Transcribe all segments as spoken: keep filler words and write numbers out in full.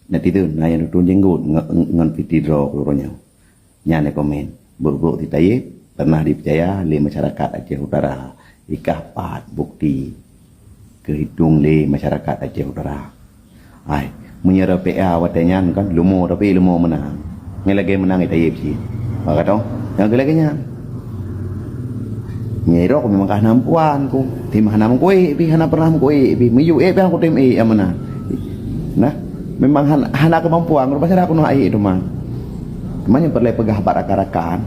Netizen na nyang tutoe jenggot ngon, ngon piti droe keu uroe nyoe. Nyan nyang komen, brok-brok si Taib pernah dipeucaya lé masyarakat Aceh Utara. Ikah pat bukti keuhitong lé masyarakat Aceh Utara. Hai, meunyoe RPA watée nyan kan leumo, tapi leumo meunang. Ngai lagée meunang i Taib cit. Maka toh, nyang lagée nyan. Nyan irok memang ka hana meupuan ku. Tim hana meukuék pih, hana pernah meukuék pih. Miyueb ék pih aku tim ék nyang meunan. Nah, memang han-, hana kemampuan, rupanya aku noh ék teuma. Teuma nyang peureulée peugah bak rakan-rakan.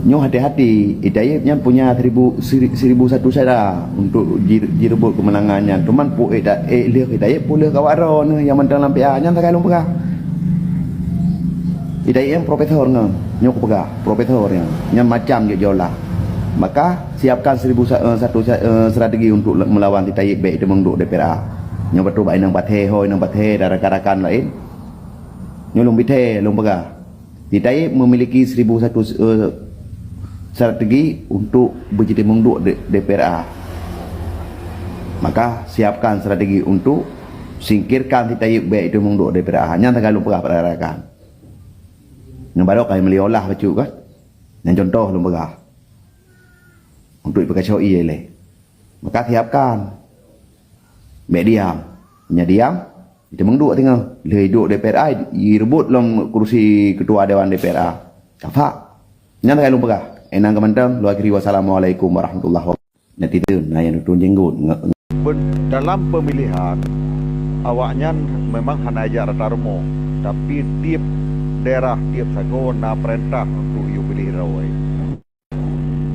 Nyoe hati-hati, i Taib nyan punya seribu, seri-, seribu satu cara untuk ji-, jireubot keumeunangan nyan. Teuma peue ék ta-, ék lheueh i Taib, peue lheueh kawak droe nyoe nyang mantong lam P A nyan sagai lôn peugah. I Taib nyan profesor ngon, nyoe kupeugah, profesor nyan. Nyan macam jih jiolah. Maka siapkan seribu sa-, eh, satu sa-, eh, strategi untuk le-, melawan si Taib bék teumeuduek DPRA. Nyoe beutôi bak inong Pathé, ho inong Pathé dan rakan-rakan laén. Nyoe lôn bithé, lôn peugah. Si Taib memiliki seribu satu, eh, strategi untuk beujiteumeuduek D-, DPRA. Maka siapkan strategi untuk singkirkan si Taib bék teumeuduek DPRA. Nyan sagai lôn peugah bak rakan-rakan. Nyoe barô ka meuliolah bacut kan. Nyan contoh lôn peugah. Untuk ipeukacoe ilée. Maka siapkan. Bék diam. Meunyoe diam, iteumeuduek teungoh. Lheueh iduek DPRA, ireubot lom kursi ketua dewan DPRA. Kafa. Nyan sagai lôn peugah. Enang keumantong, lôn akhiri, wassalamualaikum warahmatullahi wabarakatuh. Netizen na nyang tutoe jenggot nge-, Ben-, dalam pemilihan, awaknyan memang hana jak rata rumoh, tapi tieb daerah, tieb sagoe na peurintah untuk yue piléh droe.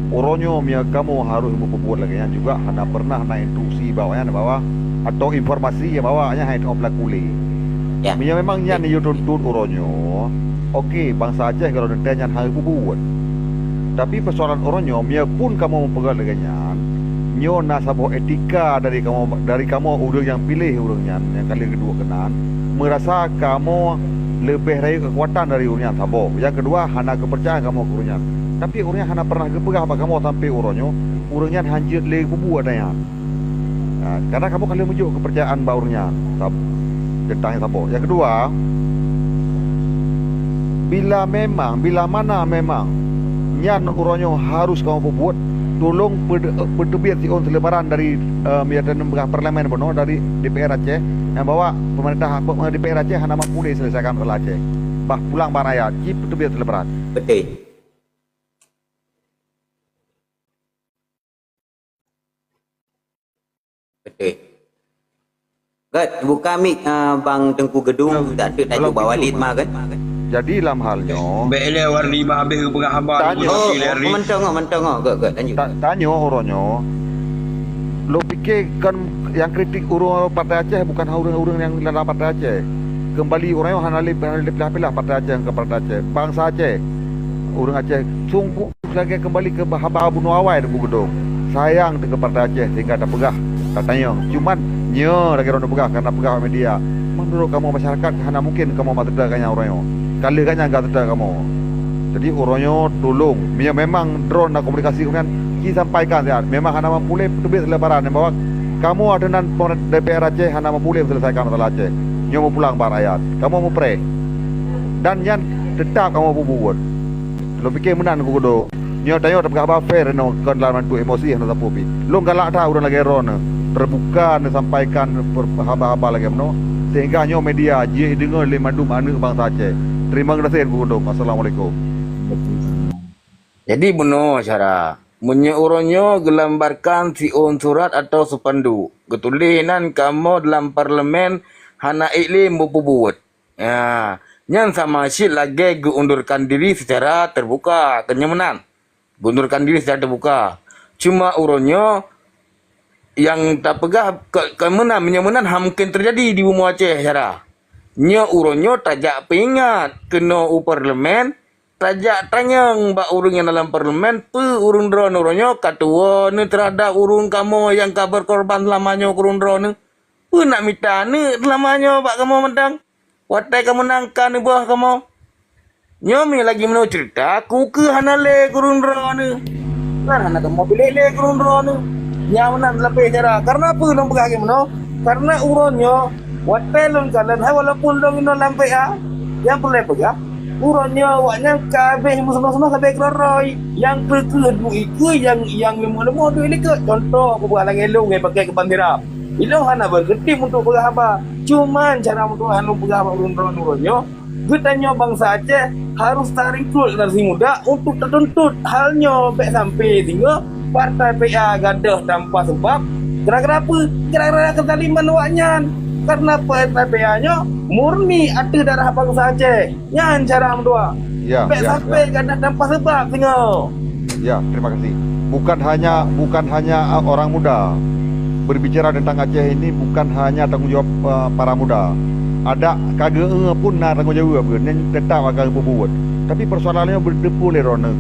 Uroe nyoe meunyoe kamoe harôh meupeubuet lagée nyan juga hana pernah na instruksi bak awaknyan bahwa, atau informasi bahwa awaknyan hana teupeulaku lé. Ya. Meunyoe memang nyan yue tuntut uroe nyoe, oke, bansa Aceh kalau teuntée nyan harôh peubuet. Tapi peusoalan uroe nyoe, meunyoe pun kamoe meupeugah lagée nyan, nyoe na saboh etika dari kamoe, dari kamoe ureuëng nyang piléh ureuëng nyan, nyang ka lheueh geuduek keunan, meurasa kamoe leubeh rayeuk keukuatan dari ureuëng nyan saboh. Nyang keudua, hana keupeurcayaan kamoe keu ureuëng nyan. Tapi ureuëng nyan hana pernah geupeugah bak kamoe sampoe uroe nyoe, ureuëng nyan hanjeuet lé peubuet nyan. Ha, karena kamoe ka lheueh meujok keupeurcayaan bak ureuëng nyan, sab-, teuntang nyang saboh. Nyang keudua, bila memang, bila mana memang nyan uroe nyoe harôh kamoe peubuet, tulông peude-, peuteubiet siôn seulebaran dari, eh, meunyoe tapeugah parlemen bunoe, dari DPR Aceh, nyang bahwa pemerintah, pe-, DPR Aceh hana mampu lé selesaikan masalah Aceh. Bah pulang bak rakyat, ci peuteubiet seulebaran. Betul. Betul. Gét, buka mik, ah, Bang Teungku Geudong, tak teuk tajuk Bang Walid mah, gét. Jadi lam hal nyoe, bék lé Wardi bah habéh geupeugah haba. Tanyoe. Oh, mantong, oh, mantong, oh, gét, gét, lanjut. Ta-, tanyoe uroe nyoe. Lôn pike kon nyang kritik ureuëng Partai Aceh bukan ureuëng-ureuëng nyang dalam Partai Aceh. Keumbali uroe nyoe hana lé, hana lé pilah-pilah Partai Aceh ngon Partai Aceh. Bansa Aceh, ureuëng Aceh sungguh lagée keumbali keu haba bunoe awai Teungku Geudong. Sayang teuh keu Partai Aceh sehingga tapeugah, tatanyong. Cuman nyoe lagée droeneuh peugah, karena peugah awak media. Meunurot kamoe masyarakat hana mungken kamoe meuseutôt gobnyan uroe nyoe. Ka lheueh gobnyan ka seutôt kamoe. Jadi uroe nyoe tulông, meunyoe memang droeneuh na komunikasi gobnyan, ci sampaikan siat. Memang hana mampu lé peuteubiet seulebaran bahwa kamoe ateueh nan DPR Aceh hana mampu lé meuseuleusaikan masalah Aceh. Nyoe meupulang bak rakyat. Kamoe mupreh. Dan nyan teutap kamoe peubuet. Lôn pike meunan Teungku Geudong. Nyoe tanyoe tapeugah haba fair inoe, kon lam bantuk emosi hana sapeue pih. Lôn galak that ureuëng lagée droeneuh teubuka neusampaikan per-, haba-haba lagée meunoe, sehingga nyoe media jeuet jideungoe lé mandum aneuëk bansa Aceh. Teurimong gaséh Teungku Geudong. Assalamualaikum. Jadi bunoe cara, meunyoe uroe nyoe geulambarkan siôn surat atau spanduk, geutuléh nan kamoe dalam parlemen hana ék lé meupeubuet. Ya, nyan sama cit lagée geuundurkan diri secara terbuka, kon nyan meunan. Geuundurkan diri secara terbuka. Cuma uroe nyoe nyang tapeugah ke-, kon meunan, meunyoe meunan hana mungken teujadi di bumoe Aceh cara. Nyoe uroe nyoe tajak peuingat keunoe u parlemen, tajak tanyong bak ureuëng nyang dalam parlemen, peue ureuëng droeneuh uroe nyoe ka tuwoe neuh teuhadap ureuëng kamoe nyang ka beukorban seulama nyoe keu ureuëng droeneuh. Peue nak mita aneuëk seulama nyoe bak kamoe mantong? Watée kamoe na ka neuboh kamoe. Nyoe meunyoe lagée meunoe ceurita, kukeu hana lé keu ureuëng droeneuh. Kan hana kamoe piléh lé keu ureuëng droeneuh. Nyang meunan leubeh cara. Karena peue lôn peugah lagée meunoe? Karena uroe nyoe Watée lôn kalon hai walaupun lôn inoe lam P A, nyang peureulée peugah, uroe nyoe awaknyan ka habéh meuseunang-seunang sabe keuroi-roi. Nyang kreueh-kreueh duek ikeue, nyang, nyang leumoh-leumoh duek likot. Contoh, kupeugah lagée lôn nyang pakai keuban sirap. Ilôn hana beukeutim untuk peugah haba. Cuman cara meutuah lôn peugah bak ureuëng droeneuh uroe nyoe, geutanyoe bansa Aceh harôh tarekrut generasi muda untuk tatuntut hal nyoe bék sampai singoh partai P A gadôh tanpa seubab. Gara-gara peue? Gara-gara keuzaliman awaknyan. Karena partai P A nyoe murni ateueh darah bansa Aceh. Nyan cara meutuah. Ya, bék ya, sampai ya. Gadôh tanpa seubab singoh. Ya, terima kasih. Bukan hanya, bukan hanya, uh, orang muda. Berbicara tentang Aceh ini bukan hanya tanggung jawab, uh, para muda. Adak ka geu-eu pun na tanggung jawab geuh, nyan tetap akan geupeubeuet. Tapi persoalan nyoe beuteupeue lé droeneuh.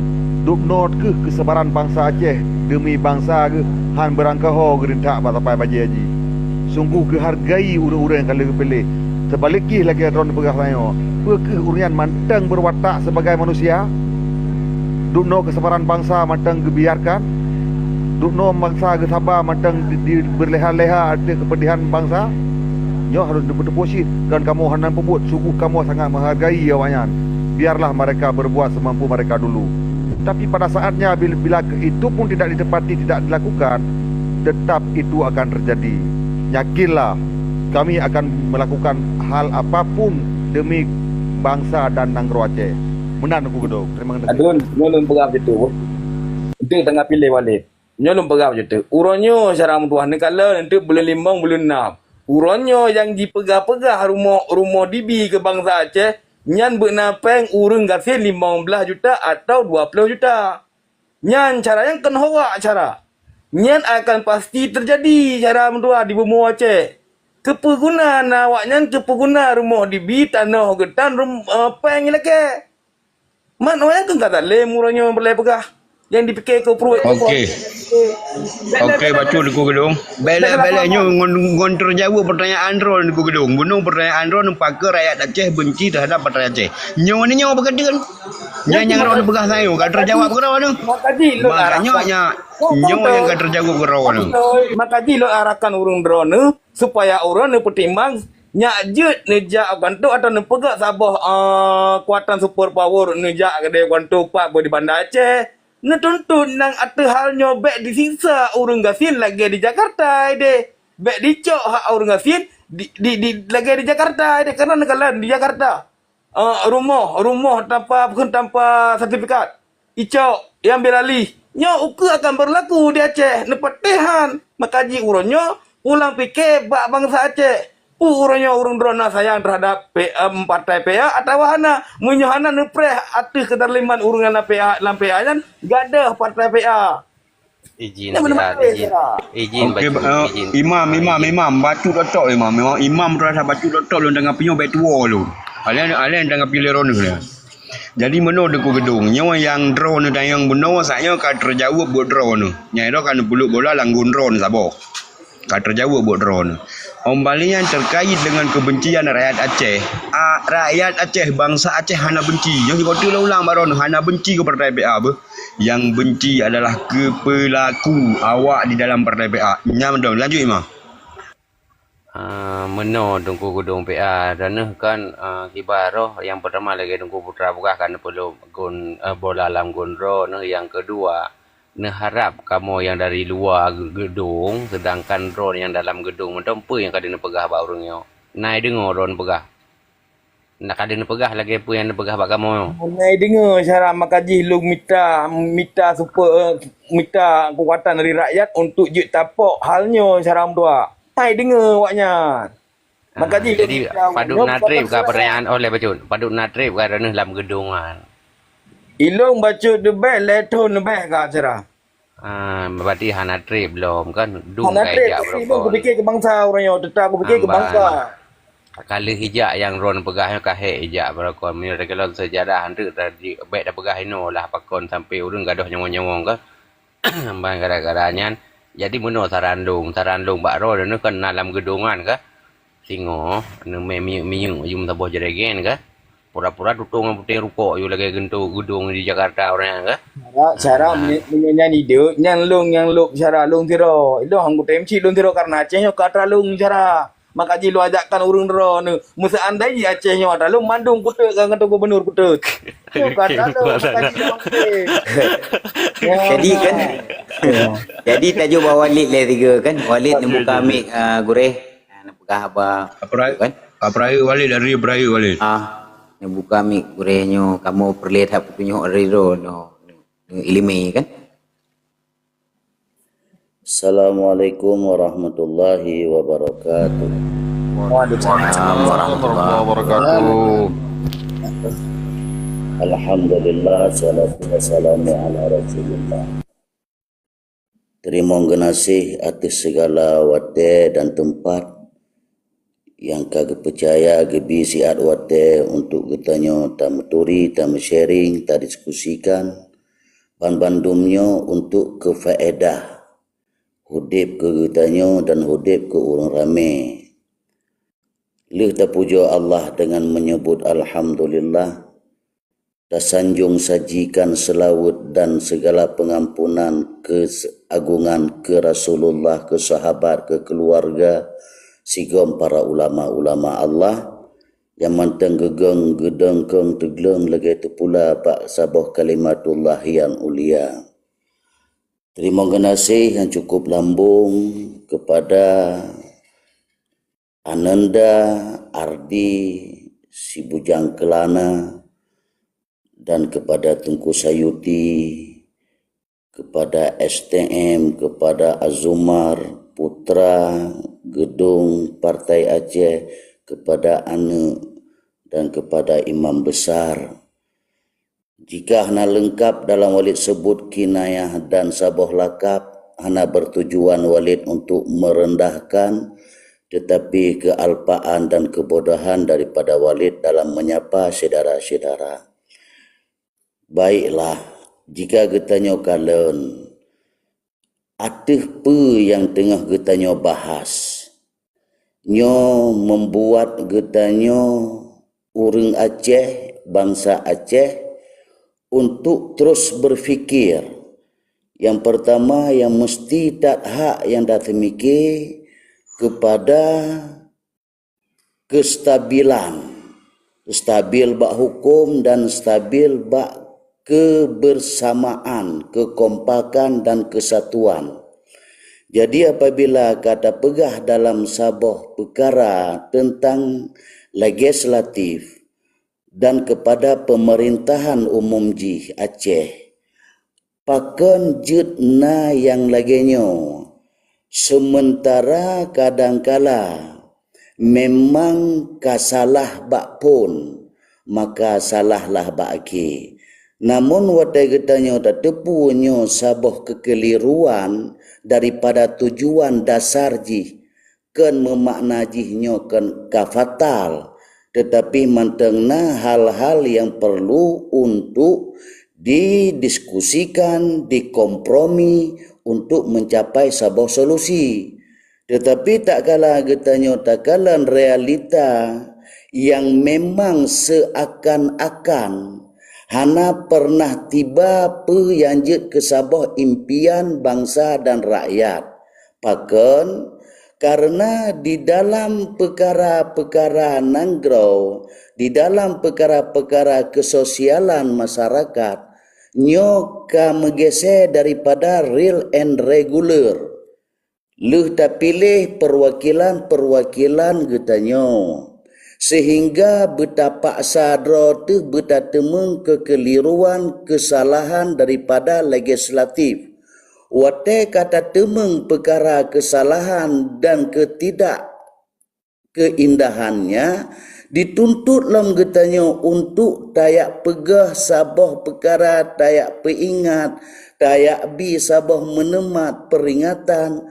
Dubnoe kheueh keusabaran bansa Aceh demi bansa geuh, han beurangkaho geurintak bak sapai bajée jih. Sungguh geuhargai ureuëng-ureuëng nyang ka lheueh geupiléh. Seubalek jih lagée droeneuh peugah tanyoe, peu kheueh ureuëng nyan mantong beuwatak sibagai manusia? Dubnoe keusabaran bansa mantong geubiarkan? Dubnoe bansa geusaba mantong di, di, beuleuha-leuha ateueh keupeudihan bansa? Nyoe harôh teupeuteupeue cit, dan kamoe hana peubuet, sungguh kamoe sangat menghargai awaknyan. Biarlah mereka berbuat semampu mereka dulu. Tapi pada saatnya, bil-, bila itu pun tidak ditepati, tidak dilakukan, tetap itu akan terjadi. Yakinlah, kami akan melakukan hal apapun demi bangsa dan nanggroe Aceh. Meunan Teungku Geudong. Terima kasih. Adun, nyoe lôn peugah beutôi. Untuk tanggapi lé Walid. Nyoe lôn peugah beutôi. Uroe nyoe cara meutuah neukalon untuk buleuen limong, buleuen nam. Uroe nyoe nyang jipeugah-peugah rumoh, rumoh dibi keu bangsa Aceh, nyan beuna péng ureuëng gasien limong blaih juta atau dua ploh juta. Nyan cara nyang kon hoak cara. Nyan akan pasti teujadi cara meutuah di bumoe Aceh. Keupeue guna na awaknyan, keupeue guna rumoh dibi, tanoh geutan, rum-, eh, péng ilakée? Man awaknyan keu ka zalim uroe nyoe peureulée peugah. Nyang dipike keu pruet. Oke. Oke, bacut Teungku Geudong. Belek-belek nyoe ngon, ngon teujaweueb peurtanyaan droe Teungku Geudong. Bunoe peurtanyaan droe, pakon rakyat Aceh benci terhadap partai Aceh. Nyoe ni nyoe beukeudeun. Nyan nyang droeneuh peugah sayoe, ka teujaweueb keudroe nyoe. Makajih lôn arahkan. Makajih lôn arahkan ureuëng droeneuh supaya ureuëng neupeutimang nyak jeuet neujak u kantô atawa neupeugah saboh, eh, keukuatan super power neujak keudeh u kantô pat beu di Banda Aceh. Neutuntut nyang ateueh hal nyoe bék disiksa ureuëng gasien lagée di Jakarta deh. Bék dicok hak ureuëng gasien di, di, di, lagée di Jakarta deh, karena neukalon di Jakarta. Eh, rumoh, rumoh tanpa, bukon tanpa sertifikat. Icok, iambil alih. Nyoe ukeue akan berlaku di Aceh, neupatéhan. Makajih uroe nyoe, pulang pike bak bansa Aceh. Peu uroe nyoe ureuëng droeneuh sayang terhadap P M partai P A atawa hana? Meunyoe hana neupreh ateueh keuzaliman ureuëng lam P A, lam P A nyan gadôh partai P A. Izin, izin. Izin. Okey, bacut, eh, izin. Imam, ah, imam, izin. Imam, bacut totok imam. Imam, imam rasa bacut totok lôn tanggapi nyoe bék tuwo lôn. Alèh, alèh tanggapi lé droeneuh nyoe. Jadi meunoe Teungku Geudong, nyoe nyang droeneuh tanyong bunoe saat nyoe ka teujaweueb buet droeneuh. Nyang droe ka neupeuleuk bola lam gon droeneuh saboh. Ka teujaweueb buet droeneuh. Umpamanya terkait dengan kebencian rakyat Aceh. A, rakyat Aceh, bangsa Aceh hana benci. Nyoe sigoe teuk lôn ulang bak droeneuh, hana benci keu partai P A beuh. Nyang benci adalah keu pelaku awak di dalam partai P A. Nyan mantong, lanjut Imam. Ah, meunoe Teungku Geudong P A, droeneuh kan, ah, kiban roh nyang peurtama lagée Teungku Putra peugah kan peulom gon, eh, bola lam gon droeneuh. Nyang keudua, neuharab kamoe nyang dari luwa ge-, geudong, seudangkan droeneuh nyang dalam geudong mantong peue nyang ka droeneuh peugah bak ureuëng nyoe. Na i deungoe droeneuh peugah. Nak ka droeneuh peugah lagée peue nyang neupeugah bak kamoe. Na i deungoe syara makajih lôn mita, mita super, eh, mita keukuatan dari rakyat untuk jeuet tapok hal nyoe syara meutuah. Na i deungoe awaknyan. Ah, makajih lôn jadi, mita padub nyoe na treb ka peurtanyaan oleh bacut. Padub na treb ka droeneuh lam geudong nyan. Ilôn bacut leubeh lhée thon leubeh ka syara. Ah, berarti hana treb lom kan? Dum hana treb, tapi lôn kupikir keu bansa uroe nyoe, teutap kupikir keu bansa. Ka lheueh ijak nyang droeneuh peugah nyoe ka hék ijak beurangkat. Meunyoe takalon seujarah, hanteuk tadi bék tapeugah inoe lah pakon sampai ureuëng gadôh nyawöng-nyawöng kan. Ban gara-gara nyan, jadi meunoe saran lôn, saran lôn bak droeneuh kan na lam geudong nyan kan. Singoh neumé minyeuk-minyeuk yum saboh jregen ka. Pura-pura tutong ngon puténg rukok yue lagée geudong di Jakarta ureuëng nyan ka. Cara, cara meunyoe nyan ideuek, nyan lôn nyang lôb syara lôn sidroe. Ilôn han kutem cit lôn sidroe karena Aceh nyoe ka atra lôn syara. Maka jih lôn ajakkan ureuëng droeneuh. Meuseandai jih Aceh nyoe atra lôn mandum kuteuk ngon Teungku Gubernur kuteuk. Nyoe ka atra lôn, maka jih lôn kuteuk. Jadi tajôk bak Walid lé tiga kan. Walid neubuka mik, ah, gurée. Ah, neupeugah haba kan. Apa rayeuk Walid dari berayeuk Walid. Ah, neubuka mik gurée nyoe kamoe peureulée that peutunyok dari droeneuh. Ileumèe kan. Assalamualaikum warahmatullahi wabarakatuh. Waalaikumsalam warahmatullahi wabarakatuh. Alhamdulillah, salatu wassalamu ala Rasulillah. Teurimong geunaséh ateueh sigala watée dan teumpat nyang ka geupeucaya geubi siat watée untuk geutanyoe tameuturi, tameusyering, tadiskusikan, banmandum nyoe untuk keufaedah udeb keu geutanyoe dan udeb keu ureuëng ramé. Lheueh tapujoe Allah deungon meunyebut alhamdulillah, tasanjong sajikan seulaweuet dan sigala peungampunan keu agungan keu Rasulullah, keu sahabat, keu keuluwarga, sigom para ulama-ulama Allah nyang mantong geugong geudongkong teugleueng lagée teupula bak saboh kalimatullah nyang ulia. Teurimong geunaséh nyang cukup lambong keupada Ananda Ardi Sibujang Keulana dan keupada Teungku Sayuti, keupada S T M, keupada Azumar Putra Geudong Partai Aceh, keupada aneuëk dan keupada Imam Besar. Jika hana leungkab dalam Walid seubut kinayah dan saboh lakab, hana beutujuan Walid untuk meurendahkan, teutapi keualpaan dan keubodohan daripada Walid dalam meunyapa syedara-syedara. Baiklah, jika geutanyoe kalon ateueh peue nyang teungoh geutanyoe bahas, nyoe meumbuat geutanyoe ureuëng Aceh, bansa Aceh, untuk terus berpikir. Nyang peurtama nyang meuseuti that hak nyang tateumike keupada keustabilan, stabil bak huköm dan stabil bak keubeursamaan, keukompakan dan keusatuan. Jadi apabila ka tapeugah dalam saboh peukara teuntang legislatif dan keupada peumeurintahan umum jih Aceh, pakon jeuet na nyang lagée nyoe? Seumeuntara kadangkala memang ka salah bak phon, maka salahlah bak akhé. Namon watée geutanyoe tateupeue nyoe saboh keukeuliruan daripada tujuan dasar jih, kon meumakna jih nyoe kon ka fatal, teutapi mantong na hal-hal nyang peurlu untuk didiskusikan, dikompromi untuk meucapai saboh solusi. Teutapi tatkala geutanyoe takalon realita nyang memang seuakan-akan hana pernah tiba peue nyang jeuet keu saboh impian bansa dan rakyat. Pakon? Kareuna di dalam peukara-peukara nanggroe, di dalam peukara-peukara keusosialan masyarakat, nyoe ka meugeusée daripada real and regular. Lheueh tapiléh peuwakilan-peuwakilan geutanyoe, seuhingga beutapaksa droe teuh beutateumeung keukeuliruan keusalahan daripada legislatif. Watée ka tateumeung peukara keusalahan dan keutidak keuindahannya, dituntot lom geutanyoe untuk tajak peugah saboh peukara, tajak peuingat, tajak bi saboh meuneumat peuringatan.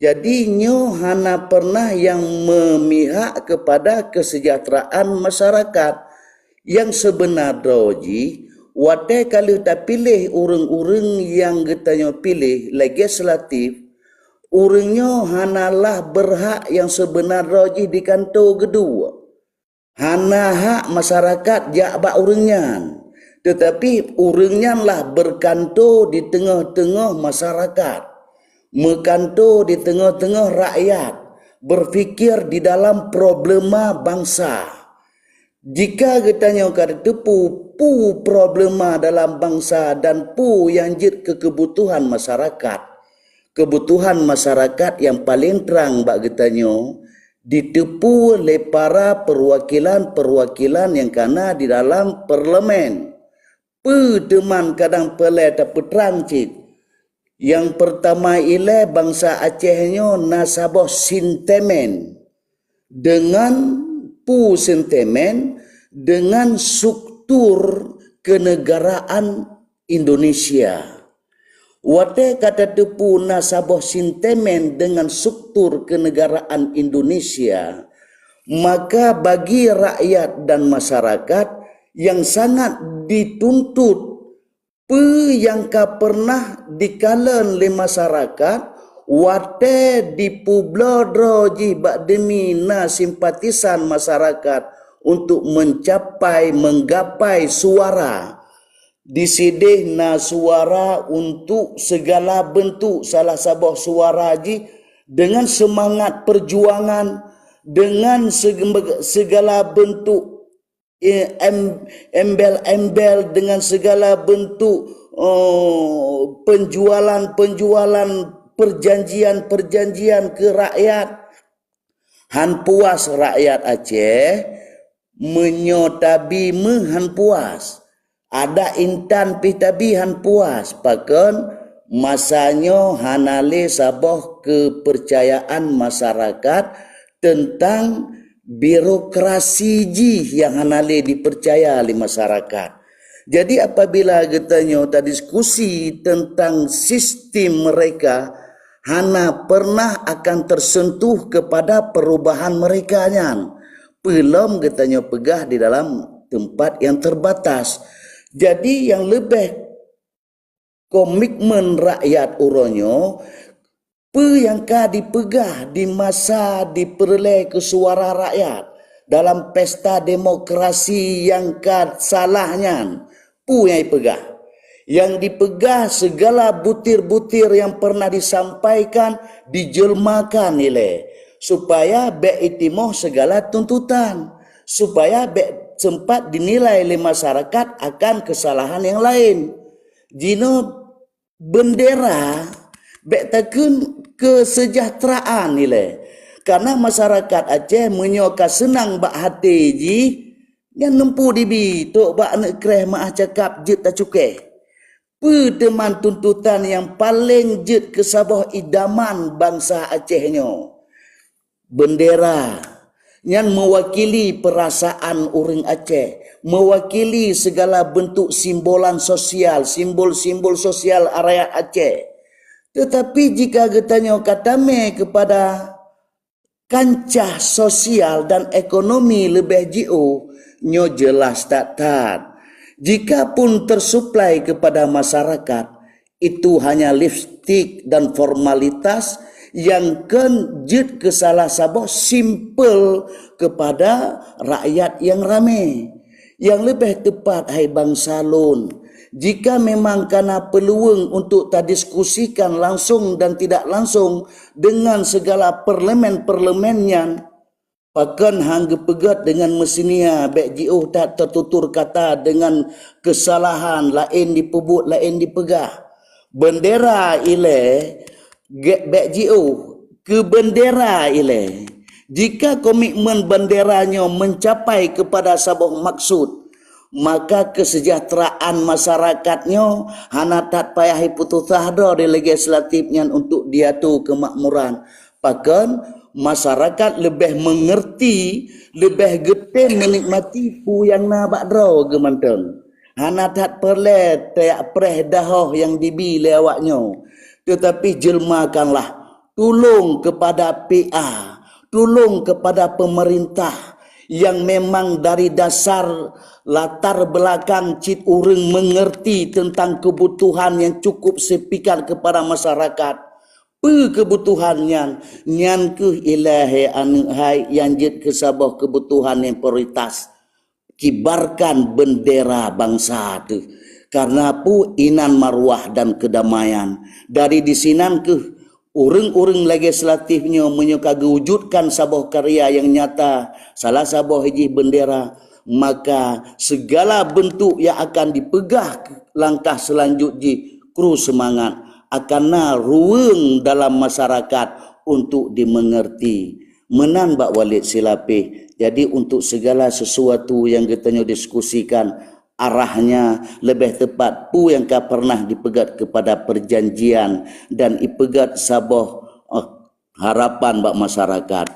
Jadi nyoe hana pernah nyang meumihak keupada keuseujahteuraan masyarakat. Nyang seubeuna droe jih, watée ka lheueh tapiléh ureuëng-ureuëng nyang geutanyoe piléh legislatif, ureuëng nyoe hana lah beurhak nyang seubeuna droe jih di kantô geuduek. Hana hak masyarakat jak bak ureuëng nyan, teutapi ureuëng nyan lah beukantô di teungoh-teungoh masyarakat, meukantô di teungoh-teungoh rakyat, berpikir di dalam problema bangsa. Jika geutanyoe ka tateupeue peue problema dalam bangsa dan peue nyang jeuet keu keubutuhan masyarakat, keubutuhan masyarakat nyang paleng trang bak geutanyoe jiteupeue lé para peuwakilan-peuwakilan nyang kana di dalam parlemen. Peue teuma kadang peureulée tapeutrang cit. Nyang peurtama ilée bansa Aceh nyoe na saboh sintimen deungon peue sintimen deungon struktur keuneugaraan Indonesia. Watée ka tateupeue na saboh sintimen deungon struktur keuneugaraan Indonesia, maka bagi rakyat dan masyarakat nyang sangat dituntut peue nyang ka peureunah dikalon lé masyarakat watée dipeubloe droe jih bak demi na simpatisan masyarakat untuk mencapai, menggapai suara. Di sideh na suara untuk segala bentuk, salah saboh suara jih dengan semangat perjuangan, dengan sege-, segala bentuk eh, em-, embel-embel dengan segala bentuk, oh, penjualan-penjualan, perjanjian-perjanjian keu rakyat. Han puas rakyat Aceh, meunyoe tabi meuh han puas. Adak intan pih tabi han puas, pakon masa nyoe hana lé saboh keupeurcayaan masyarakat teuntang birokrasi jih nyang hana lé dipeucaya lé masyarakat. Jadi, apabila geutanyoe tadiskusi teuntang sistem mereka, hana pernah akan tersentuh kepada perubahan mereka nyan. Peulom geutanyoe peugah di dalam tempat yang terbatas. Jadi, yang lebih komitmen rakyat uroe nyoe, peue nyang ka dipeugah di masa dipeureulée keu suara rakyat dalam pesta demokrasi nyang ka salah nyan, peue nyang dipeugah? Nyang dipeugah segala butir-butir nyang pernah disampaikan dijeulmakan ilée, supaya bék itimoh segala tuntutan, supaya bék sempat dinilai lé masyarakat akan kesalahan nyang laén. Jinoe bendera bék takheun kesejahteraan ilée. Karena masyarakat Aceh meunyoe ka seunang bak até jih, nyan neumpu dibi trok bak aneuk kréh meu'ah cakap jeuet tacukéh. Peue teuma tuntutan nyang paleng jeuet keu saboh idaman bansa Aceh nyoe? Bendera nyan meuwakili peurasaan ureuëng Aceh, meuwakili segala bentuk simbolan sosial, simbol-simbol sosial rakyat Aceh. Tetapi jika geutanyoe ka tamé keupada kancah sosial dan ekonomi leubeh jiôh, nyoe jeulaih that-that. Jika pun tersuplai keupada masyarakat, itu hanya lipstik dan formalitas nyang kon jeuet keu salah saboh simpel keupada rakyat nyang ramé. Nyang leubeh teupat, hai bansa lôn, jika memang kana peuluweueng untuk tadiskusikan langsung dan tidak langsung dengan segala parlemen-parlemen nyan, pakon han geupeugét deungon meusinia bék jiôh that teututur kata deungon keusalahan laén dipeubuet laén dipeugah. Bendera ilée ge-, bék jiôh keu bendera ilée. Jika komitmen bendera nyoe meucapai keupada saboh maksud, maka keuseujahteuraan masyarakat nyoe hana that payah ipeutusah droe di legislatif nyan untuk diatu keumakmuran. Pakon masyarakat leubeh meungeurti, leubeh geutem meunikmati peue nyang na bak droe geuh mantong. Hana that peureulée tajak preh dahoh nyang dibi lé awak nyoe, teutapi jeulmakanlah tulông keupada P A, tulông keupada peumeurintah nyang memang dari dasar latar beulakang cit ureuëng meungeurti teuntang keubutuhan nyang cukup sipikat keupada masyarakat. Peue keubutuhan nyan? Nyan kheueh ilée hai aneuk hai nyang jeuet keu saboh keubutuhan nyang prioritas. Kibarkan bendera bansa teuh. Karena peue? Inan maruah dan keudamaian. Dari disinan kheueh ureuëng-ureuëng legislatif nyoe meunyoe ka geuwujudkan saboh karya nyang nyata, salah saboh jih bendera, maka segala bentuk yang akan dipeugah langkah selanjut jih kru semangat, akan na ruweueng dalam masyarakat untuk dimengerti. Meunan bak Walid Silapeh. Jadi untuk segala sesuatu yang geutanyoe diskusikan, arahnya lebih tepat peue nyang ka pernah dipeugét kepada perjanjian dan ipeugét saboh, eh, harapan bak masyarakat.